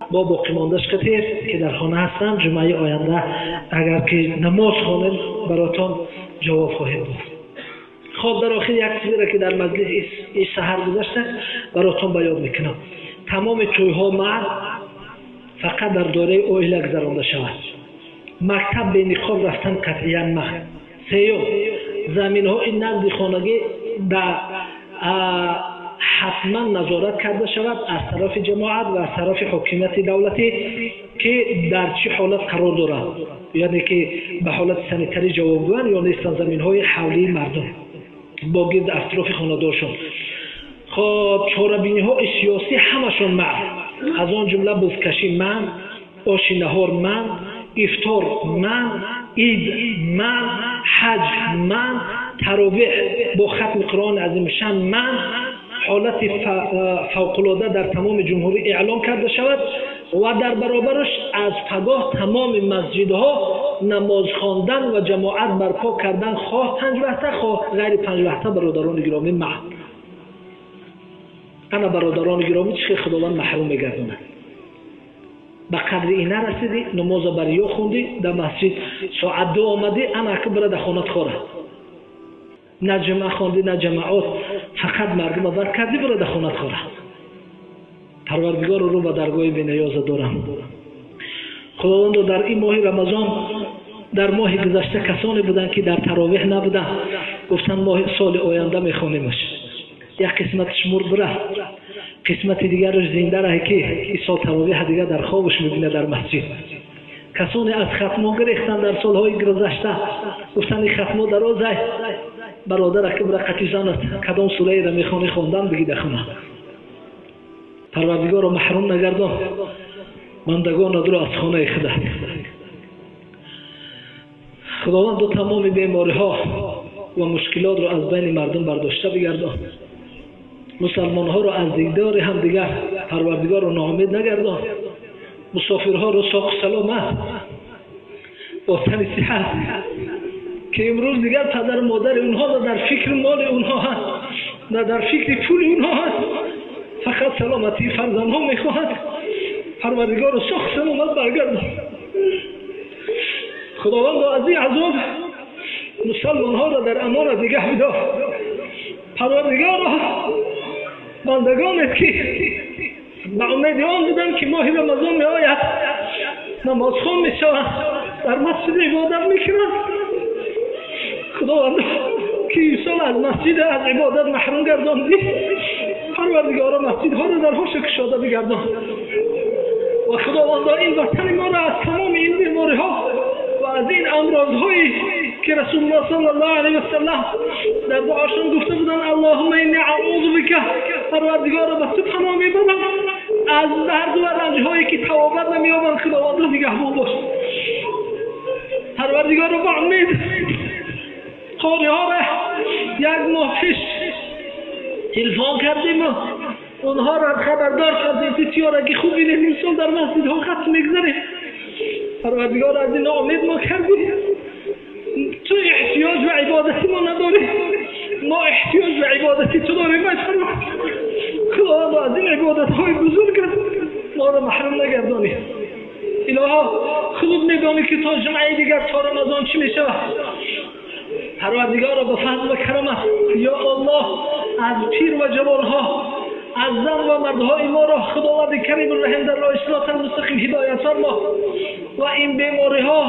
Бо боқимондаш қатир ки дар хона ҳастам, ҷумъаи оянда агар ки намоз хонем баротон ҷавоб хоҳем дод. Хоб, дар охир як чизеро ки дар маҷлис ин саҳар гузашта баротон ба ёд мекунам. Тамоми тӯйҳо мард фақат дар доираи оила гузаронда шавад. Мактаб бениқоб рафтан қатъиян манъ. Сеюм, заминҳои назди хонагӣ дар ҳатман назорат карда шавад аз тарафи ҷамоат ва аз тарафи ҳокимияти давлатӣ ки дар чӣ ҳолат қарор дорад, яъне ки ба ҳолати санитарӣ ҷавобгӯянд ё нестанд заминҳои ҳавлии мардум бо гирди атрофи хонадоршон. Хоб, чорабиниҳои сиёсӣ ҳамашон манъ, аз он ҷумла бузкашӣ манъ, оши наҳор манъ, ифтор манъ, ид манъ, ҳаҷ манъ, таровеҳ бо хатми Қуръони азимушшаън манъ. Ҳолати фавқулода дар тамоми ҷумҳурӣ эълон карда шавад ва дар баробараш аз пагоҳ тамоми масҷидҳо намоз хондан ва ҷамоат барпо кардан хоҳ панҷ вақта хоҳ ғайри панҷ вақта бародарони гиромӣ манъ. Ана бародарони гиромӣ, чӣ хел Худованд маҳрум мегардонад. Ба қадри ин нарасидӣ, намоза бар ё хондӣ, дар масҷид соат 2 омадӣ, ана ака бира дар хонат хора. На ҷумъа хондӣ, на ҷамоат, фақат мардума бар кардӣ, бира дар хонат хора. Парвардигорро рӯ ба даргоҳи бениёза дорам. Худовандо, дар ин моҳи Рамазон, дар моҳи гузашта касоне буданд ки дар таровеҳ набуданд, гуфтанд моҳи соли оянда мехонимаш. Як қисматаш мурд бирафт, қисмати дигараш зинда раҳ ки ин сол таровеҳ дигар дар хобаш мебинад дар масҷид. Касоне аз хатмо гирехтанд дар солҳои гузашта, гуфтанд ин хатмо дарозай, бародар ака бира қати занат кадом сураеро мехонӣ хондан бигӣ дар хона. Парвардигорро маҳрум нагардон бандагонатро аз хонаи худат. Худованд тамоми бемориҳо ва мушкилотро аз байни мардум бардошта бигардон. Мусалмонҳоро аз дидори ҳамдигар Парвардигорро ноумед нагардон. Мусофирҳоро соқу саломат бо тани сиҳат ки имрӯз дигар падару модари онҳо на дар фикри моли онҳо ҳаст, на дар фикри пули онҳо ҳаст, фақат саломатии фарзандҳо мехоҳад. Парвардигорро соқу саломат баргардон. Худовандо, аз ин азоб мусалмонҳоро дар амонат нигаҳ бидор. Парвардигоро, бандагонет ки ба умеди он буданд ки моҳи Рамазон меояд, намозхон мешаванд, дар масҷид ибодат мекунанд. Худованд ки инсон аз масҷид аз ибодат маҳрум гардондӣ, Парвардигоро, масҷидҳоро дарҳоша кушода бигардон ва Худовандо ин ватани моро аз тамоми ин бемориҳо ва аз ин амрозҳое ки Расулуллоҳ саллаллоҳу алайҳи васаллам дар дуошон гуфта буданд, Аллоҳумма инни аъузу бика, Парвардигоро ба ту паноҳ мебарам аз дарду ва ранҷҳое ки тавобат намеёбанд, Худовандо нигаҳбон бош. Парвардигоро, ба умед қориҳоро як моҳ пеш телефон кардем, онҳоро хабардор кардем ки тиёраги хуб бинем, имсол дар масҷидҳо хатм мегузарем. Парвардигор, аз ин ноумед мо кардӣ. Ту эҳтиёҷ ба ибодати мо надорӣ, мо эҳтиёҷ ба ибодати ту дорем. Худованд, аз ин ибодатҳои бузург моро маҳрум нагардонӣ. Илоҳо, худут медонӣ ки то ҷумъаи дигар то Рамазон чӣ мешавад. Парвардигоро, ба фазл ва карамат, ё Аллоҳ, аз пир ва ҷавонҳо, аз зан ва мардҳои моро Худованди Кариму Раҳим дар роҳи сироти мустақим ҳидоят фармо ва ин бемориҳо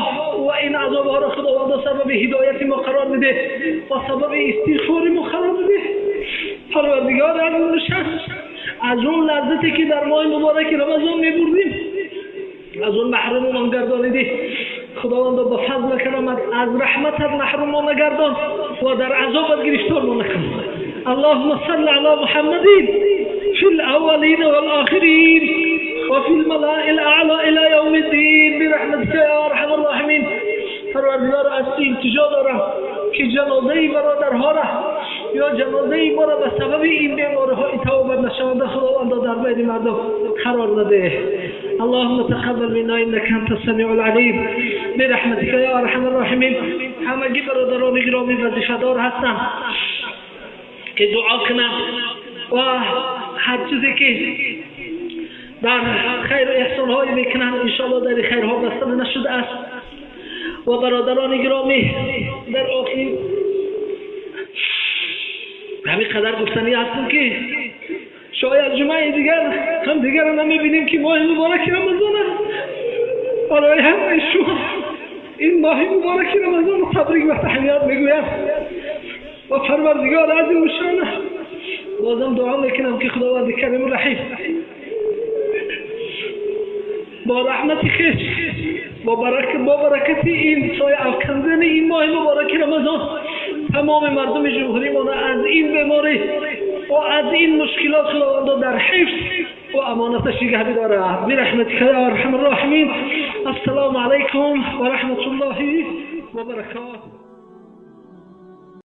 ва ин азобҳоро Худовандо сабаби ҳидояти мо қарор бидеҳ ва сабаби истиғфори мо қарор бидеҳ. Парвардигор, аз он лаззате ки дар моҳи мубораки Рамазон мебурдем аз он маҳрумон гардонидӣ. Худовандо, ба фазл ва карамат аз раҳматат маҳрумон нагардон ва дар азобат гирифтор мо накун. اللهم صل على محمد في الأولين والآخرين وفي الملأ الأعلى إلى يوم الدين برحمتك يا أرحم الراحمين. پروردگار، از تو التجا دارم که جنازه برادرها را یا جنازه ما را به سبب این بیماری‌های توبه نشونده خداوند در بین مردم قرار نده. اللهم تقبل منا انك انت السميع العليم برحمتك يا ارحم الراحمين. همگی برادران گرامی وظیفه‌دار هستند که دعا کنند و هر چیزی که در خیر و احسانهایی میکنند انشاءالله در خیرها بسته نشده است. و برادران گرامی، در آخر همین قدر گفتنی هستم که شاید جمعه دیگر هم دیگر رو نمیبینیم که ماه مبارک رمضان است. برای همه شما این ماه مبارک رمضان تبریک و تهنیت میگویم و پروردگار عظیم شانه بازم دعا میکنم که خداوند کریم رحیم با رحمت خویش با برکت این سایه افکندن این ماه مبارک رمضان تمام مردم جمهوری ما از این بیماری و از این مشکلات خداوند در حفظ و امانتش نگه بدارد. برحمتک یا ارحم الراحمین. السلام علیکم و رحمت الله و برکاته.